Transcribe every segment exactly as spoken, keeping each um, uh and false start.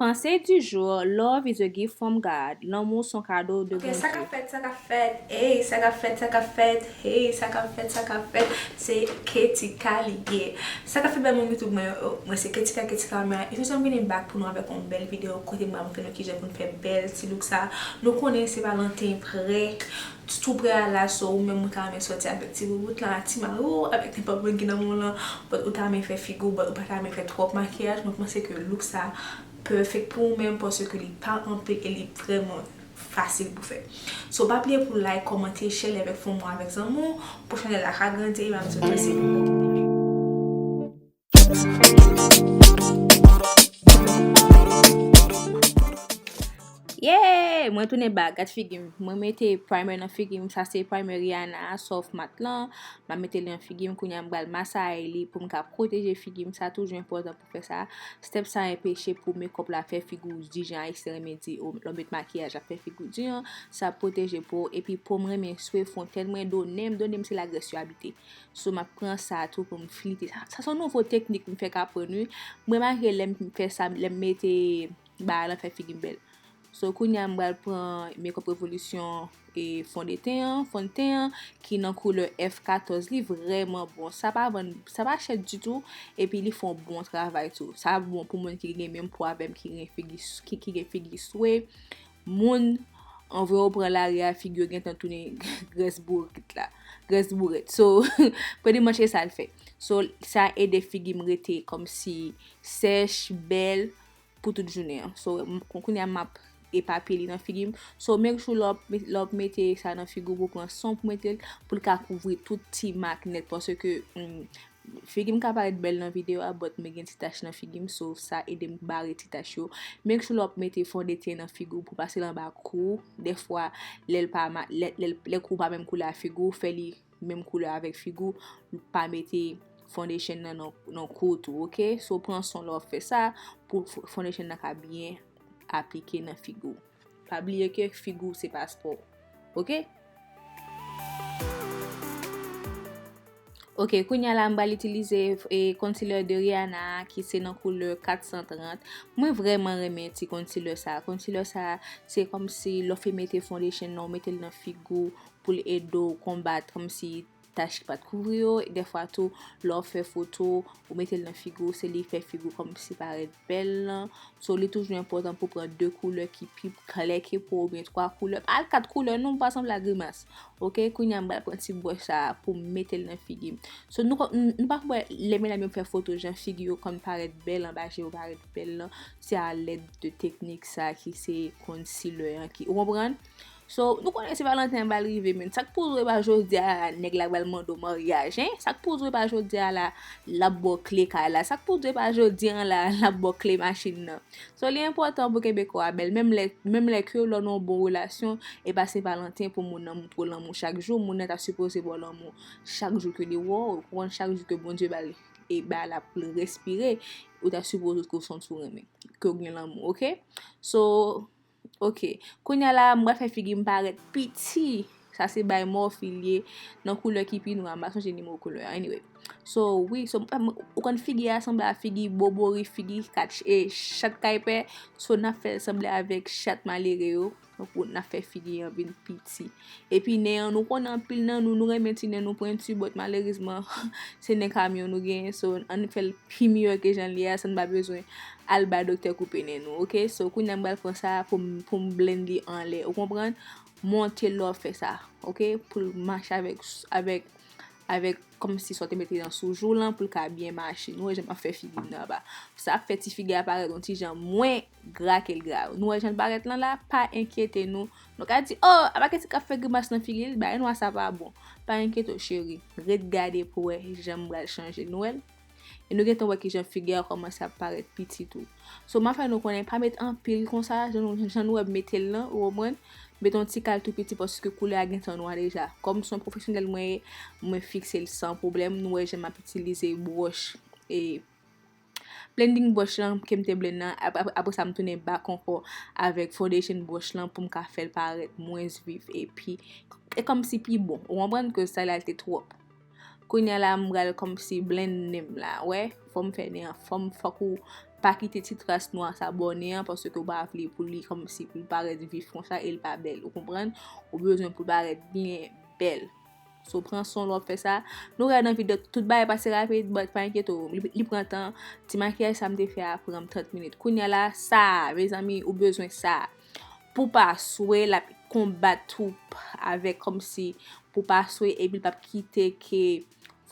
Pensée du jour, love is a gift from God. Lanmou se yon kado de Bondye. Ok, sa k ap fèt, sa k ap fèt, ey, sa k ap fèt, sa k ap fèt, ey, sa k ap fèt, sa k ap fèt, se Ketika li ye. Sa k ap fèt bèl moun YouTube mwen yo, mwen se Ketika, Ketika mwen, e jodi a m vini back pou nou avèk yon bèl videyo kote mwen montre nou kijan pou n fè bèl ti look sa. Nou konnen se Valentin prè, tou prè a la, so ou menm ou ta renmen sòti avèk ti boubout la, ti mari w, avèk nenpòt moun ki nan men w lan, but ou ta renmen fè figi w, but ou pa ta renmen fè twòp makiyaj, mwen panse ke look sa perfect pou ou menm paske li pa anpil e li vrèman fasil pou fè. So pa bliye pou like, kòmante, share li avèk fanmi w, avèk zanmi w, pou chanèl la ka grandi e m ap di w mèsi pou kite. Yeah! Mwen tounen back, gad figi m. Mwen mete primer nan figi m, sa se primer Rihanna a, Soft Matte lan. M ap mete li nan figi m, kounye a m pral masaye li pou m ka pwoteje figi m, sa toujou enpòtan pou fè sa. Step sa enpeche pou makeup la fè figi w di jan ayisyen renmen di, o, lè w met makiyaj la fè figi w di an, sa pwoteje po w, epi po m renmen swe, fon tèt mwen, do nen m, do nen m se la grès yo abite. So m ap pran sa tou pou m flite. Sa, sa se yon nouvo teknik m fèk aprann wi. M remake lè m fè sa, lè m mete bagay lan fè figi m bèl. So kounye a m pral pran Makeup Revolution e fondeten an, fondten an ki nan koulè F katòz, li vrèman bon. Sa pa vann, sa pa chè ditou, epi li fè yon bon travay tou. Sa bon pou moun ki gen menm po avè m, ki gen figi, ki, ki gen figi swe. Moun, an vre w pran lari a, figi yo gentan tounen grès bourit la. Grès bourèt. So, prè dimanch se sa l fè. So, sa ede figi m rete kòmsi sèch, bèl, pou tout jounen an. So, m, kon kounye a m ap epapiye li nan figi m. So, make sure lè w ap met, lè w ap mete sa nan figi w, pou w pran san w pou mete l, pou l ka kouvri tout ti mak nèt, paske, mm, figi m ka parèt bèl nan videyo a, but mwen gen ti tach nan figi m, so sa ede m bare ti tach yo. Make sure lè w ap mete fondeten nan figi w, pou pase l anba kou w. Dèfwa, lè l pa ma-, lè, lè, lè kou w pa menm koulè a figi w, fè li menm koulè avèk figi w, pa mete foundation nan, nan, nan kou w tou, ok? So, pran san w lè w ap fè sa, pou f-, foundation nan ka byen aplike nan figi w. Pa bliye ke figi w se paspò w, ok? Ok, kounye a la, m pral itilize, e, concealer de Rihanna a, ki se nan koulè kat san trant. Mwen vrèman renmen ti concealer sa. Concealer sa, se kòmsi lè w fin mete foundation nan, w mete l nan figi w, pou l ede w konbat kòmsi tach ki pa t kouvri yo. Dèfwa tou, lè w fè foto, ou mete l nan figi w, se li ki fè figi w kòmsi parèt bèl lan. So, li toujou enpòtan pou w pran de koulè ki pi klè ke po w, oubyen twa koulè. Pa al kat koulè non, pou w pa sanble ak grimas. Ok, kounye a m pral pran ti bròch sa a pou m mete l nan figi m. So, nou, nou, nou pa kwè lè medam yo fè foto, jan figi yo konn parèt bèl anba je yo parèt bèl lan, se alèd de teknik sa ki se concealer an ki, ou konprann? So, nou konnen se Valentin an pral rive, men sa k pou rive pa jodi a la, nèg la pral mande w maryaj, en? Sa k pou rive pa jodi a la, l ap ba w kle kay la? Sa k pou rive pa jodi a la, l ap ba w kle machin nan? So, li enpòtan pou kenbe kò a bèl, menm lè, menm lè ke w lè w nan yon bon relasyon, e pa Sen Valentin pou moun nan montre w lanmou chak jou, moun nan ta sipoze ba w lanmou chak jou ke li wè w, ou konprann, chak jou ke Bondye ba l, e ba l ap respire, ou ta sipoze ke w santi w renmen, ke w gen lanmou, ok? So, Ok. Kounye a la, m pral fè figi m parèt piti. Sa se bay Morphe li ye, nan koulè ki pi nwa. M pa sonje nimewo koulè a. Anyway. So, wi, so, m, m, ou konn figi a sanble a figi bobori, figi kat, e, chat kay pè. So, n ap fè l sanble avèk chat malere yo. Donk, n ap fè figi an vin piti. Epi nen an, nou konnen anpil nan nou, nou renmen ti nen nou pwenti, but malerezman, se nen kamyon nou genyen. So, ann fè l pi miyò ke jan l ye a, san n pa bezwen al bay doktè koupe nen nou, ok? So, kounye a m pral pran sa pou m, pou m blend li anlè, ou konprann? Monte lè w fè sa, ok? Pou l mache avèk, avèk, avèk kòmsi sa w te mete nan sou jou w lan, pou l ka byen mache. Nou wè jan m ap fè figi m nan anba. Sa ap fè ti figi a parèt yon ti jan mwen gra ke l gra. Nou wè jan l parèt lan la? Pa enkyete nou. Nou ka di, oh, apa Ketika ap fè grimas nan figi l, bagay nwa sa pa bon. Pa enkyete w, cheri. Ret gade pou wè jan m pral chanje l. Nou wè l? E nou gentan wè kijan figi a kòmanse ap parèt piti tou. So, m ap fè nou konnen, pa met anpil konsa, jan nou, jan nou wè m mete l lan, ou konprann? Met yon ti kal tou piti paske koulè a gentan nwa deja. Kòm se yon pwofesyonèl mwen ye, mwen fikse l san pwoblèm. Nou wè jan m ap itilize bròch e blending brush lan ke m te blend nan. Ap-, ap-, apre sa, m tounen back ankò avèk foundation brush lan pou m ka fè l parèt mwens viv. Epi, e kòmsi pi bon. Ou konprann ke style la te twòp. Kounye a la, m pral kòmsi blend nen m la. Wè, fò m fè nen an, fò m, fòk ou pa kite ti tras nwa sa bòne an, paske w pa vle pou li kòmsi pou l parèt vif konsa e l pa bèl, ou konprann? Ou bezwen pou l parèt byen bèl. So, pran san w lè w ap fè sa. Nou wè nan videyo, tout bagay pase rapid, but pa enkyete w, li, li pran tan. Ti makiyaj sa m te fè a pran m trant minit. Kounye a la, sa, mezanmi, ou bezwen sa. Pou pa swe, l ap konbat tou avèk kòmsi pou pa swe, epi l p ap kite ke,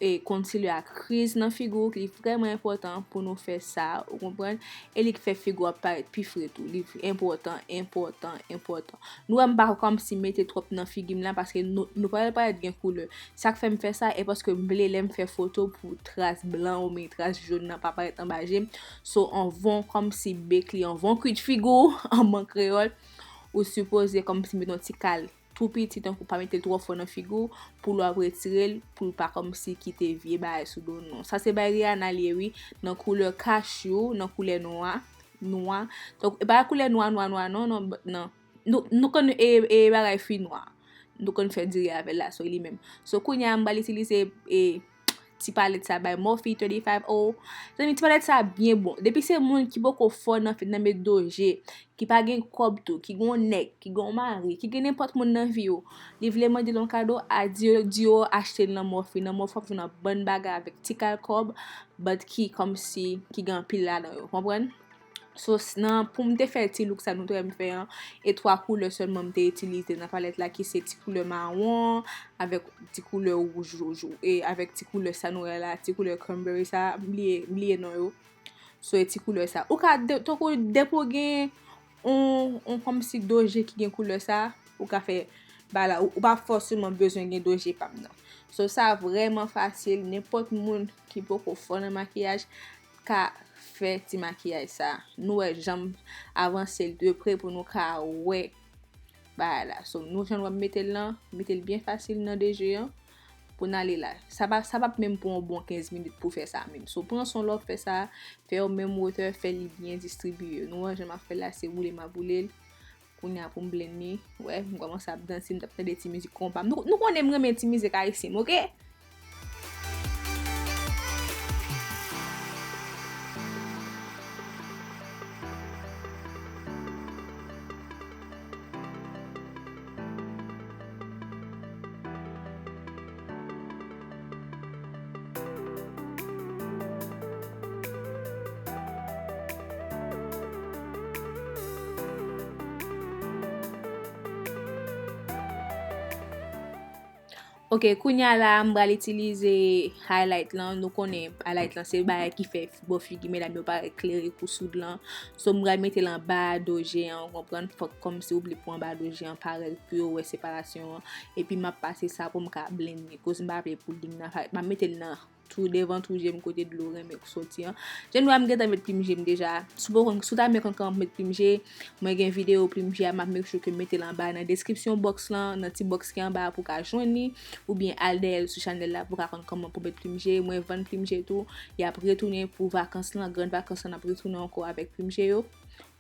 e, concealer a kriz nan figi w, li vrèman enpòtan pou nou fè sa, ou konprann? E li k fè figi w ap parèt pi fre tou. Li enpòtan, enpòtan, enpòtan. Nou wè m pa kòmsi mete twòp nan figi m la, paske nou, nou pa wè l parèt gen koulè. Sa k fè m fè sa, e paske m vle lè m fè foto pou tras blan oubyen tras jòn nan pa parèt anba je m. So, anvan w kòmsi bake li, anvan w kwit figi w, an bon kreyòl, ou sipoze kòmsi mete yon ti kal tou piti, tankou pa mete l twò fò nan figi w, pou lè w ap retire l, pou l pa kòmsi kite vye bagay sou do w, non. Sa se bay Rihanna li ye, wi, nan koulè cashew, nan koulè nwa, nwa. Donk, e pa koulè nwa, nwa, nwa, non, non, non. Nou, nou konn e, e bagay fi nwa. Nou konn fè diri avè l la, so li menm. So, kounye a, m pral itilize, e, ti palèt sa bay Morphe thirty-five oh. Zanmi, ti palèt sa byen bon. Depi se moun ki poko fò nan, nan met doje, ki pa gen kòb tou, ki gon nèg, ki gon mari, ki gen nenpòt moun nan vi w, li vle mande l yon kado, a di yo, di yo achte l nan Morphe. Nan Morphe w ap jwenn yon bann bagay avèk ti kal kòb, but ki kòmsi, ki gen anpil ladan yo, konprann? So, s-, nan, pou m te fè ti look sa nou te wè m fè an, e twa koulè sèlman m te itilize nan palèt la, ki se ti koulè mawon, avèk ti koulè wouj, wouj, e avèk ti koulè sa nou wè la, ti koulè cranberry sa, m bliye, m bliye non yo. So, e ti koulè sa. Ou ka, de, tankou depi w gen on, on kòmsi doje ki gen koulè sa, ou ka fè bagay la. Ou, ou pa fòseman bezwen gen doje pa m nan. So, sa vrèman fasil. Nenpòt moun ki poko fò nan makiyaj ka fè ti makiyaj sa. Nou wè jan m avanse l de pre pou nou ka wè bagay la. So, nou jan w ap mete l lan, mete l byen fasil nan de je an. Pou n ale la. Sa pa, sa p ap menm pran yon bon kenz minit pou fè sa menm. So, pran san w lè w ap fè sa, fè yo menm wotè, fè li byen distribiye. Nou wè jan m ap fè l la, se woule m ap woule l. Kounye a pou m blend li, wè, m kòmanse ap danse, m t ap tande ti mizik konpa. Nou, nou konnen m renmen ti mizik ayisyen, oke? Ok, kounye a la, m pral itilize highlight lan. Nou konnen highlight lan se bagay ki fè bò figi medam yo parèt klere kou soud lan. So, m pral mete l anba do je an, ou konprann? Fòk kòmsi ou vle pou anba do je an parèt pou yo wè separasyon an. Epi m ap pase sa pou m ka blend li. Koz m pa vle pou liy nan parèt. M ap mete l nan tou devan tou je m kote dlo renmen soti an. Jan nou wè m gentan met plim je m deja. Si w poko konn, si w ta renmen konn kòman pou met plim je, mwen gen videyo plim je a, m ap make sure ke m mete l anba nan description box lan, nan ti box ki anba a pou w ka jwenn li, oubyen al dèyè l sou chanèl la pou w ka konn kòman pou met plim je. Mwen vann plim je tou, y ap retounen pou vakans lan, gran vakans lan, n ap retounen ankò avèk plim je yo.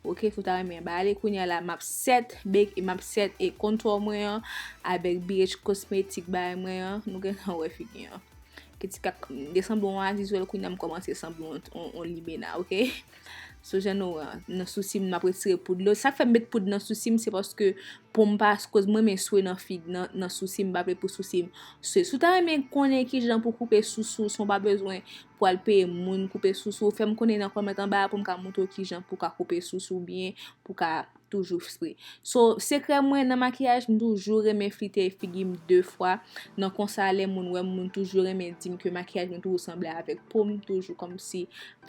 Ok, si w ta renmen ba ale kounye a la, m ap set bake, m ap set e contour mwen an avèk B H Cosmetic bagay mwen an. Nou gentan wè figi an. Ke ti kak, m te sanble yon Azizwèl, kounye a m kòmanse sanble yon, yon, yon Limena, ok? So, jan nou wè, nan sousi m, m ap retire poud lo. Sa k fè m met poud nan sousi m, se paske pou m pa, koz mwen renmen swe nan fig, nan, nan sousi m, m pa vle pou sousi m swe. Si w ta renmen konnen kijan pou koupe sousou w san w pa bezwen pou al peye moun koupe sousou w, fè m konnen nan kòmantè anba a pou m ka montre w kijan pou w ka koupe sousou w byen, pou w ka toujou spre. So, sekrè mwen nan makiyaj, m toujou renmen flite figi m de fwa. Nan konsa, lè moun wè m, moun toujou renmen di m ke makiyaj mwen toujou sanble avèk po m, toujou kòmsi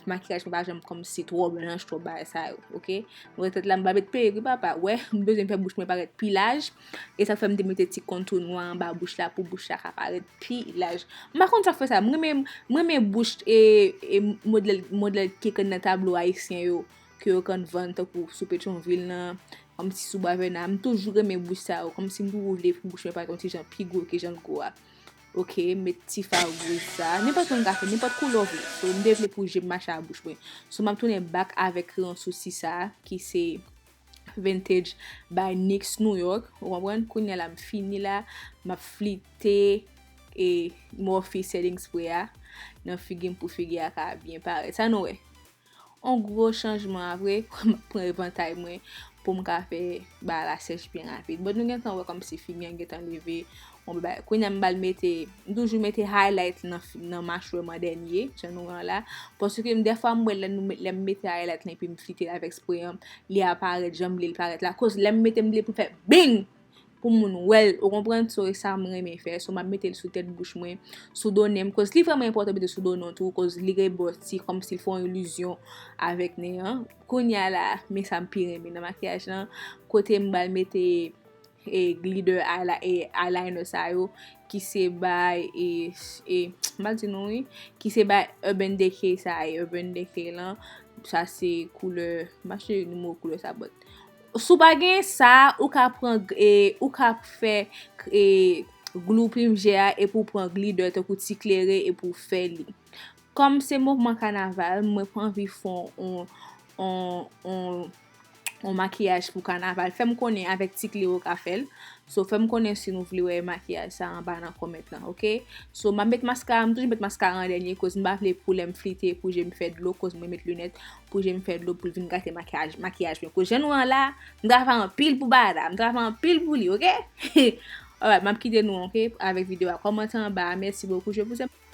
makiyaj mwen pa janm kòmsi twò blanch, twò bagay sa yo, ok? Mwen tèt la, m pa met perik, wi papa. Wè, m bezwen fè bouch mwen parèt pi laj. E sa k fè m te mete ti kontou nwa anba bouch la pou bouch la ka parèt pi laj. M pa konn sa k fè sa. M renmen, m renmen bouch e, e modèl, modèl ki ekri nan tablo ayisyen yo. Ke yo konn vann tankou sou Petyonvil nan, kòmsi sou Bwa Vèna. M toujou renmen bouch sa yo, kòmsi m toujou vle pou bouch mwen parèt yon ti jan pi gwo ke jan l gwo a. Ok, m met ti fawouj sa. Nenpòt moun ka fè, nenpòt koulè w vle. So, m te vle pou je m mache a bouch mwen. So, m ap tounen back avèk kreyon sousi sa, ki se Vintage by NYX New York. Ou konprann? Kounye a la, m fini la, m ap flite e Morphe setting spray a nan figi m pou figi a ka byen parèt. Sa nou wè? yon gwo chanjman apre, m ap pran evantay mwen pou m ka fè bagay la sèch byen rapid. Bon, nou gentan wè kòmsi figi an gentan leve, yon bagay. Kounye a m bal mete, m toujou mete highlight nan, nan machwè m an dènye, jan nou wè an la. Paske m, dèfwa m wè lè nou met, lè m mete highlight lan epi m flite l avèk spray an, li aparèt jan m vle l parèt la. Koz lè m mete m vle pou l fè bing! Pou moun wè l, ou konprann? So, e sa m renmen fè. So, m ap mete l sou tèt bouch mwen, sou do nen m, koz li vrèman enpòtan mete sou do nen w tou, koz li rebòti, kòmsi l fè yon ilizyon avèk nen an. Kounye a la, men sa m pi renmen nan makiyaj lan, kote m bal mete e glitter eyela-, e eyeliner sa yo, ki se bay, e, e, m ap di nou wi, ki se bay Urban Decay sa, e Urban Decay lan, sa se koulè, m pa chèche nimewo koulè sa, but si w pa gen sa, ou ka pran, e, ou ka fè, e, glou plimjè a epi w pran glitter tankou ti klere epi w fè li. Kòm se moman kanaval, mwen pa anvi fè yon, yon, yon, yon makiyaj pou kanaval. Fè m konnen avèk ti kle ou ka fè l. So, fè m konnen si nou vle wè makiyaj sa anba nan comment lan, oke? So, m ap met maskara, m toujou met maskara an dènye, koz m pa vle pou lè m flite, pou je m fè dlo, koz mwen met linèt, pou je m fè dlo, pou l vin gate makiyaj, makiyaj mwen. Koz jan nou an la, m travay anpil pou bagay la, m travay anpil pou li, oke? Alright, m ap kite nou, oke, avèk videyo a. Kòmante anba a, mèsi bokou, je vous aime.